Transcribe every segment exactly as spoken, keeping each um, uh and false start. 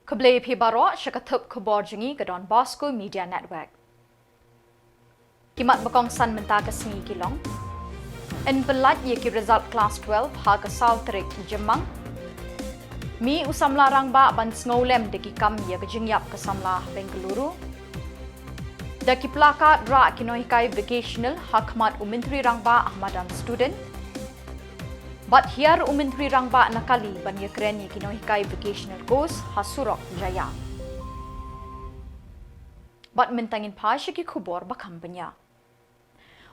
Khublei phi baroh sha ka thup khubor jong ngi ka Don Bosco Media Network. Ki mat ba kongsan mynta ka sngi ki long: yn pyllait ïa ki result class twelve ha ka saw tarik u Jymmang. Mih u samla rangbah ban sngewlem da ki kam ïa ka jingïap ka samla ha Bengaluru. Da ki placard rah ki nonghikai vocational ha khmat u Myntri Rangbah ha madan student. Bad hiar u Myntri Rangbah na kali ban ïakren ïa ki nonghikai vocational course ha surok Jaya. Bad mynta ngin phai sha ki khubor ba kham bniah.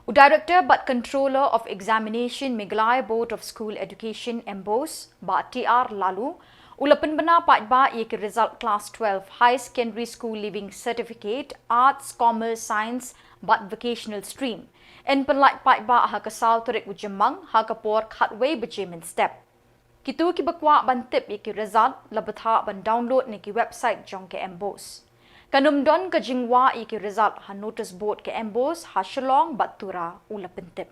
U Director bad Controller of Examination Meghalaya Board of School Education, MBOSE, Bah T R Laloo, u la pynbna paidbah ïa ki result class twelve High Secondary School Leaving Certificate, Arts, Commerce, Science bad Vocational Stream. Yn pyllait paidbah ha ka saw tarik u Jymmang ha ka por khatwei baje mynstep. Kito kiba kwah ban tip ïa ki result la bthah ban download na ki website jong ka MBOSE. Kan ym don ka jingwah ïa ki result ha notice board ka MBOSE ha Shillong bad Tura, u la pyntip.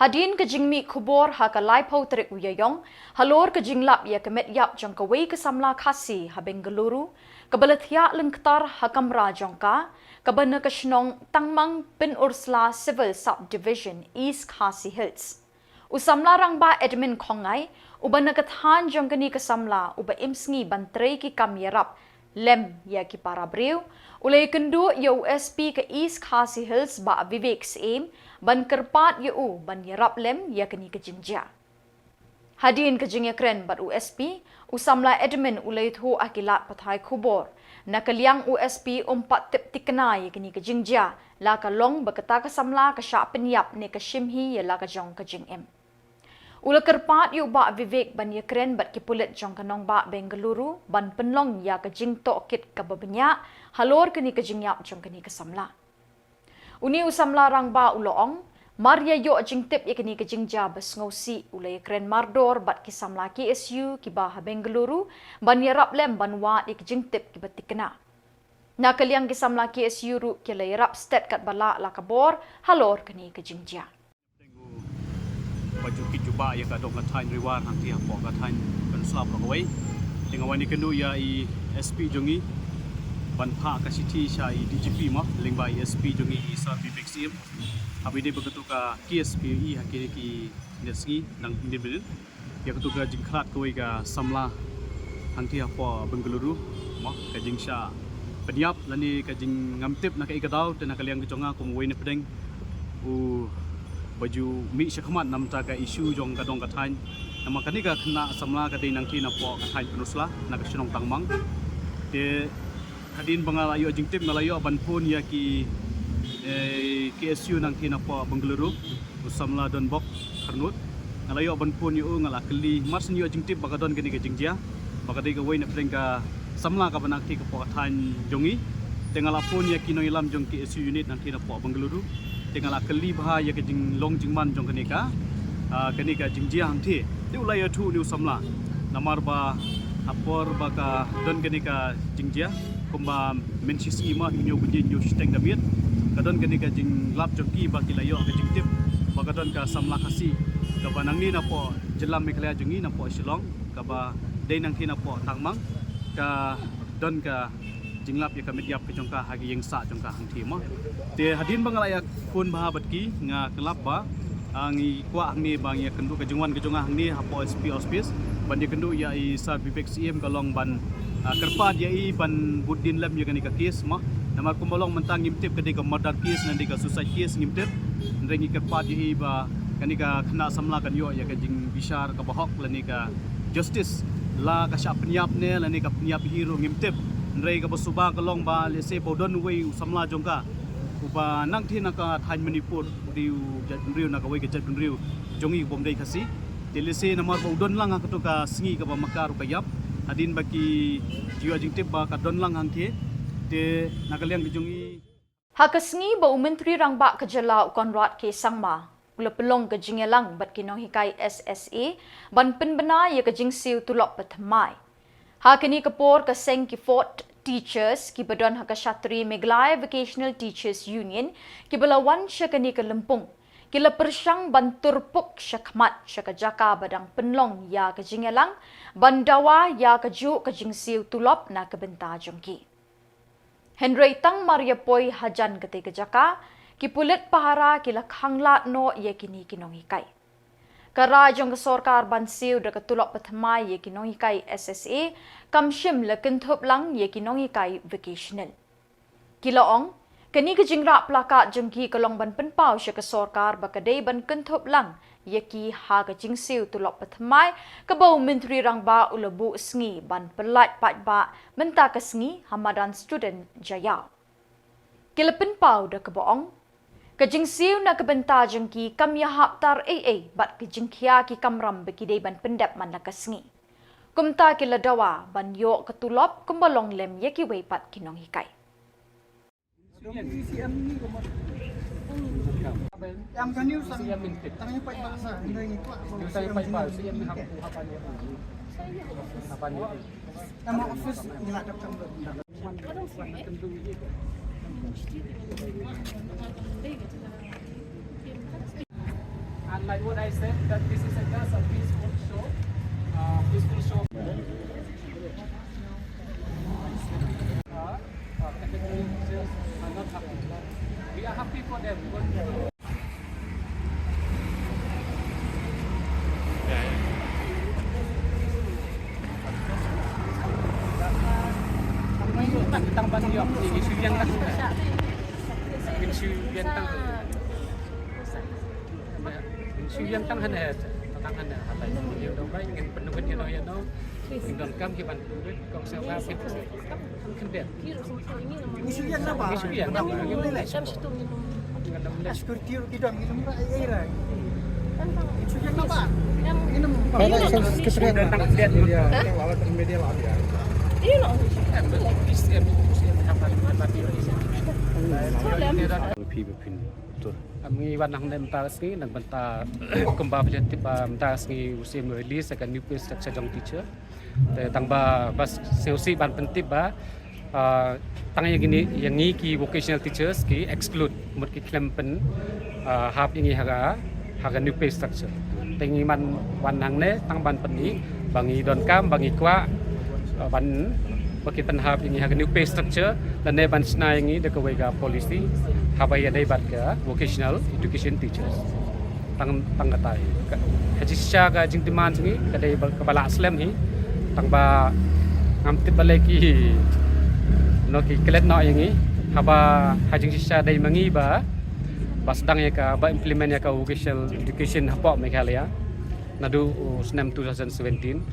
Hadien ka jingmih khubor ha ka laiphew tarik u Ïaïong halor ka jinglap ïa ka met ïap jong kawei ka samla Khasi ha Bengaluru, kaba la thiah lyngktar ha kamra jong ka, kaba na ka shnong Tangmang, Pynursla Civil Subdivision, East Khasi Hills. U samla rangbah Edmund Khongngai, uba na ka thaiñ jong kane ka samla, uba im sngi ban trei ki kam ïarap lem ïa ki para briew, u la ïakynduh ïa u SP ka East Khasi Hills Bah Vivek Syiem ban kyrpad ïa u ban ïarap lem ïa kane ka jingjia. Hadien ka jingïakren bad u SP, u samla Edmund u la ïathuh ha ki lad pathai khubor, na ka liang u SP um pat tip thikna ïa kane ka jingjia, la ka long ba kata ka samla ka shah pynïap ne ka shim hi ïa la ka jong ka jingim. U la kyrpad ïa u Bah Vivek ban ïakren bad ki pulit jong ka nongbah Bengaluru ban pynlong ïa ka jingtohkit kaba bniah halor kane ka jingïap jong kane ka samla. Une u samla rangbah u la ong, mar ïa ïoh jingtip ïa kane ka jingjia ba sngewsih, u la ïakren mardor bad ki samla KSU kiba ha Bengaluru ban ïarap lem ban wad ïa ki jingtip kiba thikna. Na ka liang ki samla KSU ruh ki la ïarap stet katba lah la ka bor halor kane ka jingjia. Ba ju kit jubab ïa ka dong ka thaiñ Ri War hangtei hapoh ka thaiñ Pynursla baroh kawei. Te nga wan ïakynduh ïa i SP jong ngi ban phah ka shithi sha i DGP mo, lyngba i SP jong ngi i Sir Vivek Syiem. Haba ïadei bad katu ka case ba ïohi ha kine ki sngi, nang mynnin mynnin. Ïa katu ka jingkhlad kawei ka samla hangtei hapoh Bengaluru mo, ka jingshah pynïap lane ka jingngam tip na kaei ka daw, te na ka liang ka jong nga kum uwei na pdeng uba ju mih shakhmat na bynta ka issue jong ka dong ka thaiñ. Namar kane ka khynnah samla ka dei nangtei napoh ka thaiñ Pynursla, na ka shnong Tangmang. Te hadien ba nga la ïoh jingtip, nga la ïoh ban phone ïa ki, eh, KSU nangtei napoh Bengaluru, u samla Donbok Kharnod. Nga la ïoh ban phone ïa u, nga la kylli, mar shen ïoh jingtip ba ka don kane ka jingjia, ba ka dei kawei na pdeng ka samla kaba nangtei hapoh ka thaiñ jong ngi. Te nga la phone ïa ki nongïalam jong KSU unit nangtei napoh Bengaluru. Te nga la kylli bha ïa ka jinglong jingman jong kane ka, ah, kane ka jingjia hangtei. Te u la ïathuh une u samla, namar ba ha por ba ka don kane ka jingjia, kumba mynshisngi mo, hynñiew baje hynñiew shiteng da miet, ka don kane ka jinglap jong ki ba ki la ïoh ka jingtip ba ka don ka samla Khasi kaba nangne napoh jylla Meghalaya jong ngi, napoh Shillong, kaba dei nangtei napoh Tangmang, ka don ka jinglap ïa ka met ïap ka jong ka ha ka ïing sah jong ka hangtei mo. Te hadien ba nga la ïa phone bha bad ki, nga khlap ba, ah, ngi kwah hangne ba ngi ïakynduh, ka jingwan ka jong nga hangne hapoh SP office ban ïakynduh ïa i Sir Vivek Syiem ka long ban, ah, kyrpad ïa i ban bud dien lem ïa kane ka case mo. Namar kumba long mynta ngim tip ka dei ka murder case ne dei ka suicide case, ngim tip. Hynrei ngi kyrpad ïa i ba kane ka khynnah samla kan ïoh ïa ka jingbishar kaba hok lane ka justice, la ka shah pynïap ne lane ka pynïap hi ruh ngim tip. Hynrei kaba suba ka long ba lehse ba u don uwei u samla jong ka uba nangtei na ka thaiñ Manipur, u dei u jaitbynriew na kawei ka jaitbynriew jong ngi kaba ym dei Khasi. Te lehse namar ba u don lang ha kato ka sngi kaba ma ka ruh ka ïap, hadien ba ki ju ïoh jingtip ba ka don lang hangtei. Te na ka liang ka jong ngi, ha ka sngi ba u Myntri Rangbah ka jylla u Conrad K Sangma u la pynlong ka jingïalang bad ki nonghikai SSA ban pynbna ïa ka jingsiew tulop bathymmai. Ha kane ka por ka seng ki Ford Teachers kiba don ha ka shatri Meghalaya Vocational Teachers Union kiba la wan sha kane ka lympung, ki la pyrshang ban tur puk shakhmat sha ka jaka ba dang pynlong ïa ka jingïalang, ban dawa ïa kajuh ka jingsiew tulop na ka bynta jong ki. Hynrei tang mar ïa poi hajan katei ka jaka, ki pulit pahara ki la khanglad noh ïa kine ki nonghikai. Ka rai jong ka sorkar ban siew da ka tulop pathymmai ïa ki nonghikai S S A, kam shym la kynthup lang ïa ki nonghikai vocational. Ki la ong, kane ka jingrah placard jong ki ka long ban pynpaw sha ka sorkar ba ka dei ban kynthup lang ïa ki ha ka jingsiew tulop pathymmai kaba u Myntri Rangbah u la buh sngi ban pyllait paidbah mynta ka sngi ha madan Student Jaiaw. Ki la pynpaw da kaba ong, ka jingsiew na ka bynta jong ki kam ïahap tar ei ei bad ka jingkhia ki kamram ba ki dei ban pyndep man la ka sngi. Kumta ki la dawa ban ïoh ka tulop kumba long lem ïa kiwei pat ki nonghikai. And like what I said, that this is a, just a peaceful show, uh, peaceful show. Uh, uh, category teachers are not happy. We are happy for them. Tang ban ïoh, ïa shu ïeng tang. Ïa shu ïeng tang. Ïa shu ïeng tang hane, tang hane. Hatai ïa dong bai ngin pynukut ïa no ïa no. Ngin donkam ki ban pynukut kong sa ba pynukut. Kan dep. Ïa shu ïeng na ba. Ïa shu ïeng na ba. Security ruh ki don ngi lum ba ei ei ra. Ïa shu ïeng na ba. Ngi lum ba. Media, media lah ya. Phi ba phin tur. Am ngi wan hangne mynta ka sngi, na ka bynta kumba phi la tip ba mynta ka sngi u Syiem release ka new pay structure jong teacher. Te tang ba, ba sngewsih ban pyntip ba, ah, tang ïa kine, ïa ngi ki vocational teachers ki exclude, mut ki khlem pyn, ah, hap ïa ngi ha ka, ha ka new pay structure. Te ngi man wan hangne tang ban pyni ba ngi donkam, ba ngi kwah, ah, ban, ba kin pynhap ïa ngi ha ka new pay structure, lane ban shna ïa ngi da kawei ka policy haba ïadei bad ka vocational education teachers. Tang, tang kata hi. Ka, ka jingshisha ka jingdemand jong ngi ka dei ba, kaba lah slem hi. Tang ba ngam tip balei ki, no, ki klet noh ïa ngi. Haba ha jingshisha dei ma ngi ba, ba sdang ïa ka, ba implement ïa ka vocational education hapoh Meghalaya. Naduh u snem two thousand seventeen,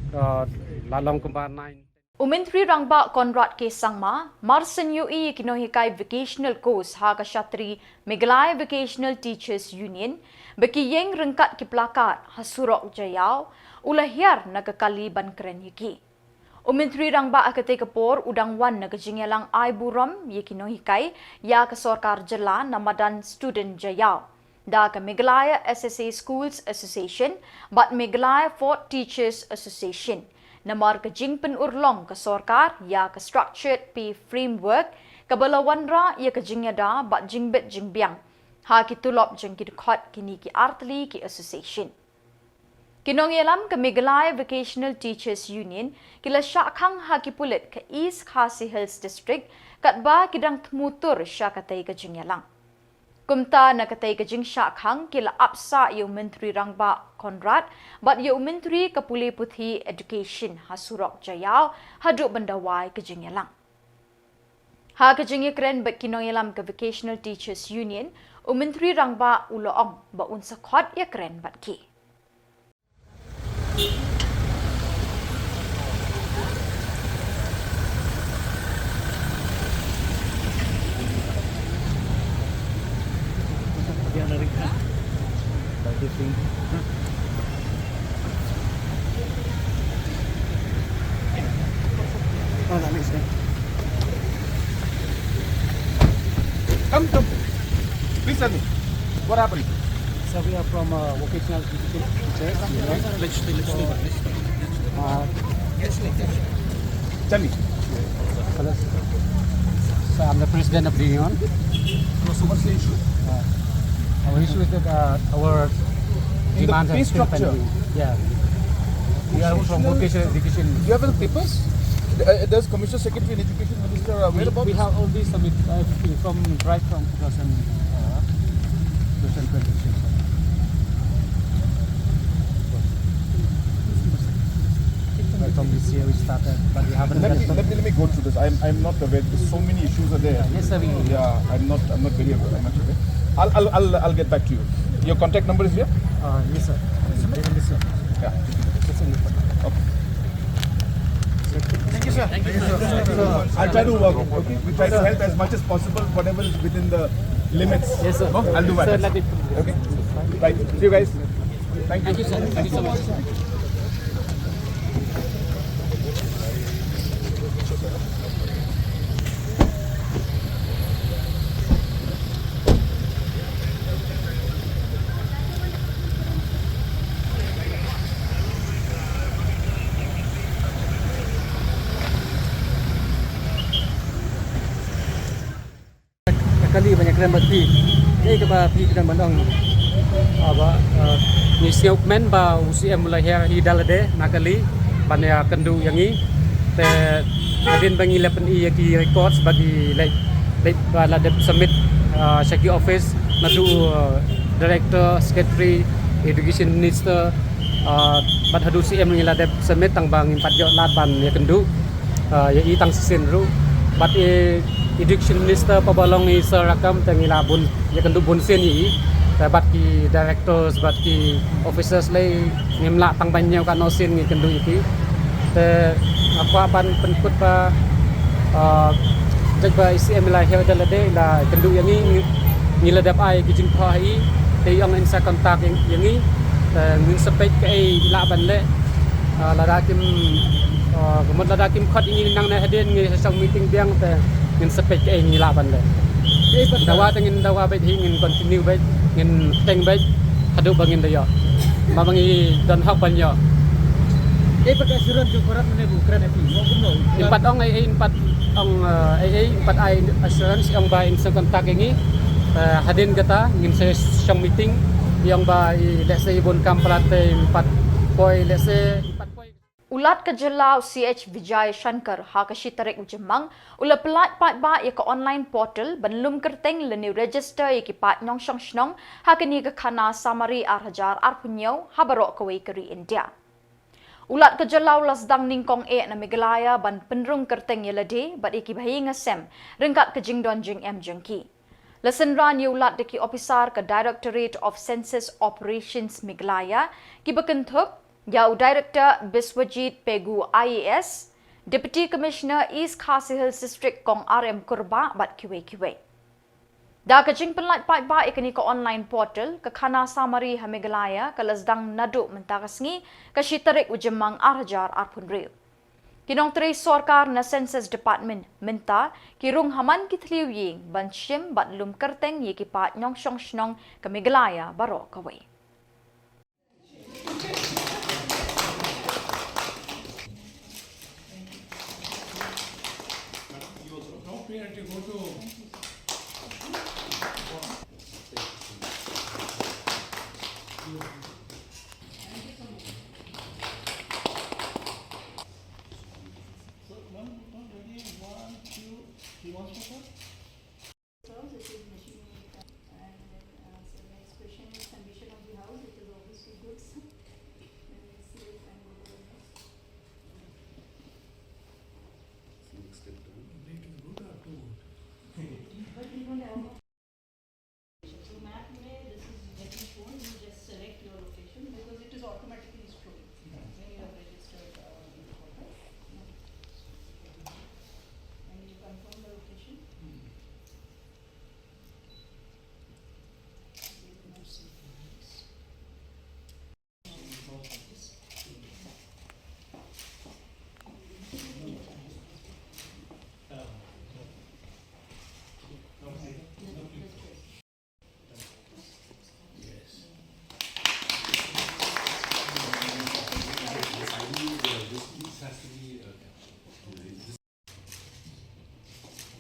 ka la long kumba nine. U Myntri Rangbah Conrad K Sangma, mar shen ïohi ïa ki nonghikai vocational course ha ka shatri Meghalaya Vocational Teachers Union, ba ki ïeng ryngkat ki placard ha surok Jaiaw, u la hiar na ka kali ban kren ïa ki. U Myntri Rangbah ha katei ka por u dang wan na ka jingïalang ai burom ïa ki nonghikai ïa ka sorkar jylla na madan Student Jaiaw. Da ka Meghalaya S S A Schools Association bad Meghalaya Fourth Teachers Association. Namar ka jingpynurlong ka sorkar ïa ka Structured Pay Framework kaba la wanrah ïa ka jingïada bad jingbit jingbiang ha ki tulop jong ki dkhot kine ki artylli ki association. Ki nongïalam ka Meghalaya Vocational Teachers Union ki la shah khang ha ki pulit ka East Khasi Hills District katba ki dang thmu tur sha katei ka jingïalang. Kumta na katei ka jingshah khang ki la ap sah ïa u Myntri Rangbah Conrad bad ïa u Myntri ka pule puthi Education ha surok Jaiaw haduh ban da wai ka jingïalang. Ha ka jingïakren bad ki nongïalam ka Vocational Teachers Union, u Myntri Rangbah u la ong ba un sa khot ïakren bad ki. Oh, that makes sense. Come, come. Please tell me. What happened? Sir, we are from, uh, vocational education teachers, you know. Let's, let's do that. Let's do that. Uh, Tell me. Hello. So I'm the president of the union. No, so what's the issue? Uh, Our issue is that, uh, our In the demands are pay still structure. pending. Yeah. We are from vocational education. Do you have the papers? Uh, does Commissioner Secretary and Education Minister are aware We, about we this? have already submitted, uh, from, right from two thousand, uh, two thousand twenty-three. Right from this year we started, but we haven't Let yet. me, let me, let me go through this. I'm, I'm not aware. There's so many issues are there. Yes, sir, we Yeah, I'm not, I'm not very aware, much aware. I'll, I'll, I'll, I'll get back to you. Your contact number is here? Uh, yes, sir. Yes, sir. Yeah. It's in the Okay. Thank you, sir. Thank you, sir. I'll try to work. Okay. We try to help as much as possible, whatever is within the limits. Yes, sir. No? I'll do my Sir, best. let it Okay. Right. See you guys. Thank you. Thank you, sir. Thank you so much. Ka kali ban ïakren bad phi. Kaei kaba phi kren ban ong? Ah, ba, ah, ngi sngewkmen ba u C M u la hiar hi da lade na kali ban ïakynduh ïa ngi. Te hadien ba ngi la pyni ïa ki records ba ki leit, leit ba la dep submit, ah, sha ki office naduh, ah, director, secretary, education minister, ah, bad haduh C M ngi la dep submit tang ba ngim pat ïoh lad ban ïakynduh. Ah, ïa i tang shisien ruh. Bad i Education Minister pa ba long i Sir Rakkam te ngi la bun ïakynduh bun sien ïa i. Te bad ki directors bad ki officers lei ngim lah tang ban ñiew katno sien ngi kynduh ïa ki. Te nga kwah ban pynkut ba, ah, jait ba i C M i la hiar da lade i la kynduh ïa ngi, ngi, ngi la dep ai ki jingthoh ha i. Te i ong in sa contact ïa, ïa ngi. Te ngin sa peit kaei i lah ban leh. Ah, lada kim, ah, ka mut lada kim khot ïa ngi nangne hadien ngi sa shong meeting biang te ngin sa peit kaei ngi lah ban leh. Dawa te ngin dawa beit hi, ngin continue beit, ngin bteng beit haduh ba ngin da ïoh. Ma ba ngi don hok ban ïoh. Kaei pat ka assurance jong Bharat mynne ba u kren ha phi? Mo kumno? Ngin pat ong ei ei, ngin pat ong, eh, ei ei, ngin pat ai assurance, ong ba in sa contact ïa ngi. Eh, hadien kata ngin sa shong meeting, ong ba i, let's say, i bun kam palat te ngin pat poi, let's say, ngin pat poi. U Lat ka jylla u C H Vijayashankar ha ka shi tarik u Jymmang u la pyllait paidbah ïa ka online portal ban lum kyrteng lane register ïa ki paid nongshong shnong ha kane ka khana samari ar hajar arphew hynñiew ha baroh kawei ka ri India. U Lat ka jylla u la sdang nyngkong eh na Meghalaya ban pynrung kyrteng ïa lade bad ïa kiba ha ïing ha sem ryngkat ka jingdon jingem jong ki. La synran ïa u Lat da ki ophisar ka Directorate of Census Operations Meghalaya, kiba kynthup ïa u Director Biswajit Pegu I A S, Deputy Commissioner East Khasi Hills District Kong R M Kurbah bad kiwei kiwei. Da ka jingpynlait paidbah ïa kane ka online portal, ka khana samari ha Meghalaya ka la sdang naduh mynta ka sngi, ka shi tarik u Jymmang ar hajar arphew hynriew. Ki nongtrei sorkar na Census Department mynta ki rung ha man ki thliew ïing ban shim bad lum kyrteng ïa ki paid nongshong shnong ka Meghalaya baroh kawei. This is Machine Maker, and then, uh, so next question is condition of the house, it is obviously good. Then we'll see if I can go to the next. Next step down. It is good or too good? But we don't have a So map में this is getting shown, you just select your location because it is automatically showing when you have registered, uh, in the portal. And you confirm the location.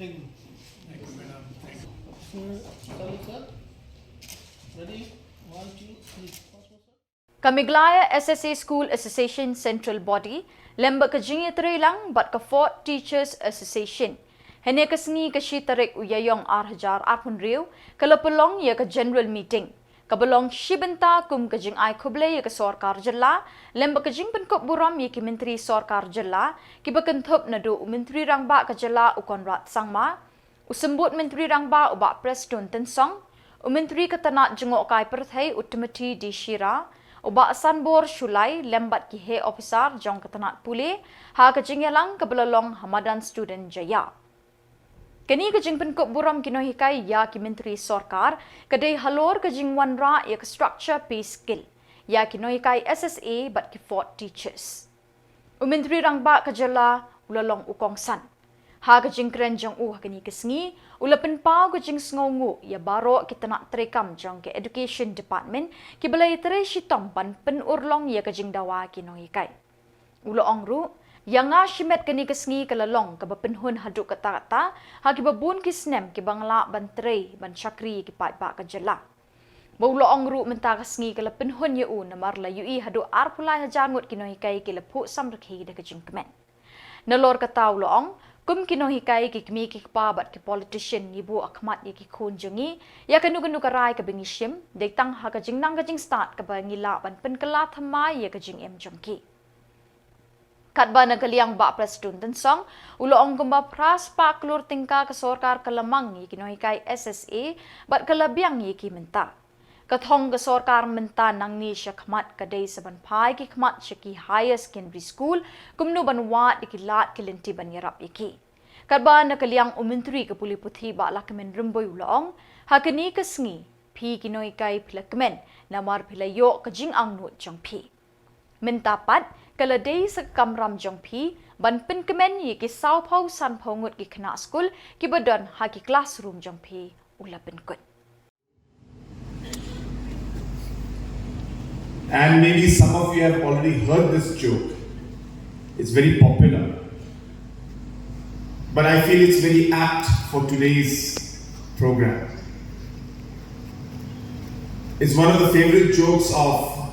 Thank you. Thank you, madam. Thank you. Sir, sorry, sir. Ka Meghalaya S S A School Association Central Body lem bad ka jingïatreilang bad ka Fourth Teachers Association hynne ka sngi ka shi tarik u Ïaïong ar hajar arphew hynriew ka la pynlong ïa ka General Meeting kaba long shi bynta kum ka jingai khublei ïa ka sorkar jylla lem bad ka jingpynkup burom ïa ki myntri sorkar jylla kiba kynthup naduh u Myntri Rangbah ka jylla u Conrad Sangma, u Symbud Myntri Rangbah u Bah Prestone Tynsong, u Myntri ka tnat jngohkai pyrthei u Timothy D Shira, u Bah Sanbor Shullai lem bad ki heh ophisar jong ka tnat pule ha ka jingïalang kaba la long ha madan Student Jaya. Kane ka jingpynkup burom ki nonghikai ïa ki myntri sorkar ka dei halor ka jingwanrah ïa ka structure pay scale ïa ki nonghikai S S A bad ki Fourth Teachers. U Myntri Rangbah ka jylla u la long u kongsan. Ha ka jingkren jong u ha kane ka sngi u la pynpaw ka jingsngewnguh ïa baroh ki tnat treikam jong ka Education Department kiba la ïatrei shitom ban pynurlong ïa ka jingdawa ki nonghikai. U la ong ruh, ïa nga shimet kane ka sngi ka la long kaba pynhun haduh katta katta ha kiba bun ki snem kiba nga lah ban trei ban shakri ïa ki paidbah ka jylla. Ba u la ong ruh mynta ka sngi ka la pynhun ïa u namar la ïohi haduh arphew lai hajar ngut ki nonghikai ki la phuh samrkhie da ka jingkmen. Nalor kata u la ong, kum ki nonghikai ki kmie ki kpa bad ki politician ngi buh khmat ïa ki khun jong ngi ïa kano kano ka rai kaba ngi shim, dei tang ha ka jingnang ka jingstad kaba ngi lah ban pynkylla thymmai ïa ka jingim jong ki. Katba na ka liang Bah Prestone Tynsong u la ong kumba phra spah klur tyngka ka sorkar ka la mang ïa ki nonghikai S S A bad ka la biang ïa ki mynta. Ka thong ka sorkar mynta nangne sha khmat ka dei sa ban phai ki khmat sha ki higher secondary school kumno ban wad ïa ki lad ki lynti ban ïarap ïa ki. Katba na ka liang u Myntri ka pule puthi Bah Lahkmen Rymbui u la ong, ha kane ka sngi phi ki nonghikai phi la kmen namar phi la ïoh ka jingangnud jong phi. Mynta pat ka la dei sa ka kamram jong phi ban pynkmen ïa ki sawphew sanphew ngut ki khynnah skul kiba don ha ki classroom jong phi, u la pynkut. And maybe some of you have already heard this joke. It's very popular. But I feel it's very apt for today's program. It's one of the favorite jokes of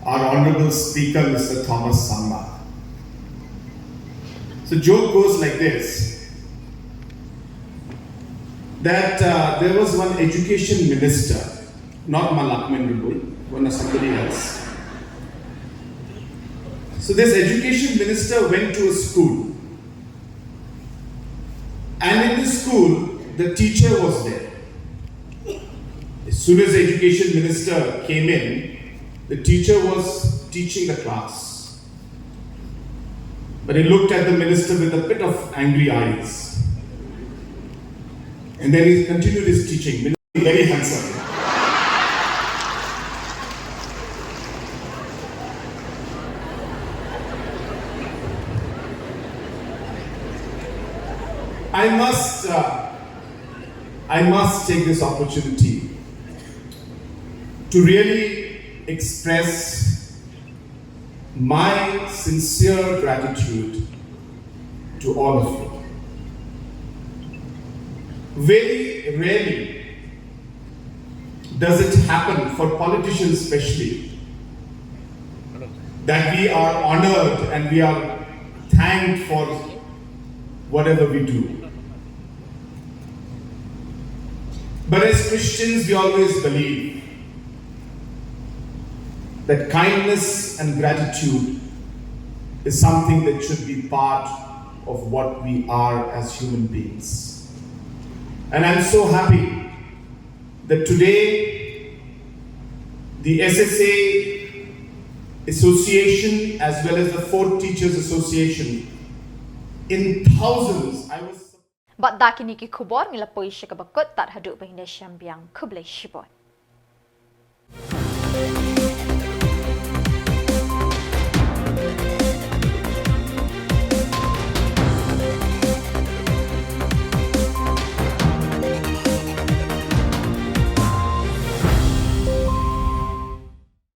our Honorable Speaker, Mister Thomas Sangma. So, joke goes like this, that uh, there was one education minister, not Bah Lahkmen Rymbui, one, somebody else. So, this education minister went to a school, and in the school, the teacher was there. As soon as the education minister came in, the teacher was teaching the class. But he looked at the minister with a bit of angry eyes. And then he continued his teaching. Very handsome. I must, uh, I must take this opportunity to really express my sincere gratitude to all of you. Very rarely does it happen for politicians, especially, that we are honored and we are thanked for whatever we do. But as Christians, we always believe that kindness and gratitude is something that should be part of what we are as human beings. And I'm so happy that today the S S A Association as well as the Fourth Teachers Association, in thousands, I was Bad da kine ki khubor ngi la poi sha kaba kut, tad haduh ban ïashem biang, khublei shibun.